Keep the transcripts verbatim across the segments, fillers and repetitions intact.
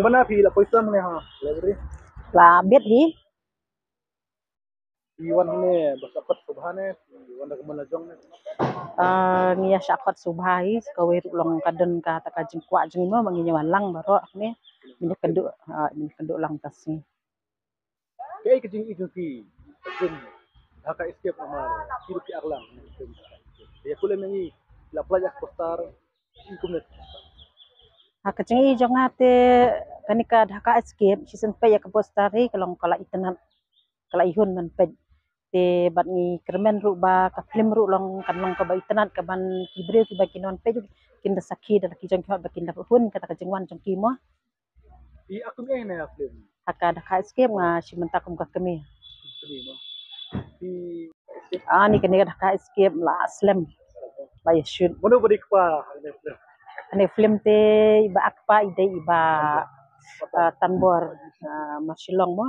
Mana phi la poi slam ne ha library? La bit hi. Phi wan ne ba sa pat subha ne, wan da ka man la jong ne? Ah, ngi ïa shah khot subha hi, sa kawei ruh long ka don kata ka jingkwah jong ngi mo, ba ngi ïa wan lang baroh ne. Ngi ïa kynduh, ah, ngi ïa kynduh lang ka sngi. Kaei ka jingïeit jong phi ka film Dhaka Escape namar phi ruh phi ar lang ha ka film Dhaka Escape? Ïa kylli ma ngi, la pynlait ïa ka poster, i kumne. Ha ka jingïeit jong nga te kane ka Dhaka Escape, shisien peit ïa ka poster hi ka long ka la itynnad, ka la ihun ban peit. Te bad ngi kyrmen ruh ba ka film ruh long kan long kaba itynnad, kaban ki briew kiba kin wan peit kin da sakhi da la ki jong ki hok ba kin da hun kata ka jingwan jong ki mo. Phi act kum ei na film? Ha ka Dhaka Escape nga shim bynta kum ka kmie. Kmie mo. Phi Ah, ni kane ka Dhaka Escape la slem. La ïa shoot. Mano ba dei kpa ha kane film? Kane film te i ba act kpa i dei i ba, ah, Tanbor, ah, Marshillong mo.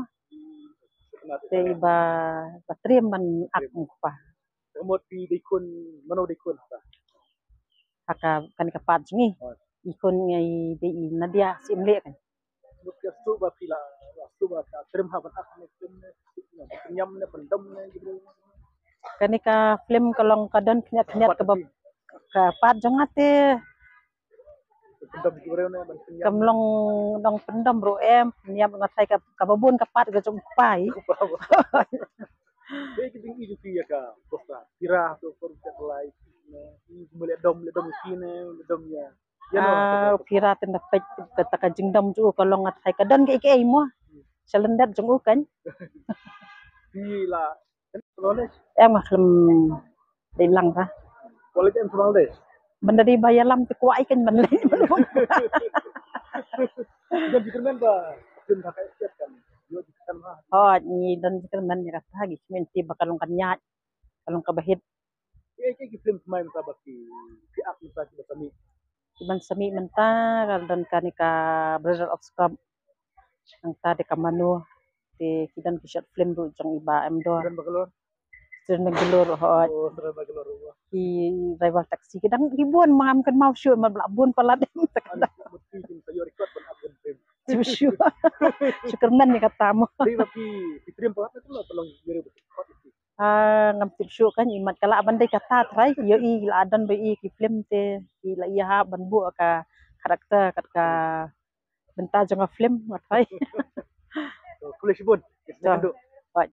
Te i ba, ba triem ban act kpa. Ka mut phi dei khun, mano dei khun ha ka? Ha ka, kane ka part jong ngi. Oh. I khun ngi dei i Nadia Syiemlieh kan. Mut ka shu ba phi la, la shu ba ka triem ha ban act ne, film ne, ne, pynïam ne, pyndom ne, ki briew. Kane ka film ka long ka don khyndiat khyndiat kaba, ka part jong nga te Pyndom ki briew ne, ban pynïam. Kam long dang pyndom ruh em, pynïam nga tharai ka, kaba bun ka part ka jong u kpa i. Kaei ka jingïeit jong phi ïa ka poster? Phi rah to por ka lai ne, i kumne leh dom, leh dom phi ne, leh dom ïa. Ïa no, ah, phi rah te nda peit kata ka jingdom jong u ka long nga tharai ka don kaei kaei mo. Shalyndet jong u kan. Phi la Em, nga khlem dei lang ka. Kwah leit em shuwa leit? Ban da dei ba ïalam te kwah i kan ban leit. Don jingkyrmen ba film Dhaka Escape kan? Ïoh jingkyrmen ha. Hooid, ngi don jingkyrmen ïa kata, ngi kmen te ba ka long kan ïaid, ka long kaba hit. Ki, ki, ki film thymmai mynta ba ki, ki act mynta kiba sa mih? Kiban sa mih mynta ka don kane ka Brother of Scrub. Nangta dei ka Mano. Te ki don ki short film ruh jong i Bah M Dor. Student Bangalore. Student Bangalore, hooid. Oh, Student Bangalore ruh. Ki Rival Taxi ki dang ki bun, ma ngam kynmaw shuh, ma la bun palat. Ani mut ki kin sa ïoh record ban ap ban film. Shuh shuh. Shu kyrmen ïa kata mo. Dei ba phi, phi triem palat na ka long ïa record. Ah, ngam tip shuh kan, i mat ka lah ban dei kata trai, ïohi la don ba i ki film te, i la ïa hap ban buh ka character kat ka bynta jong ka film, nga trai. To, khublei shibun. Yes, to.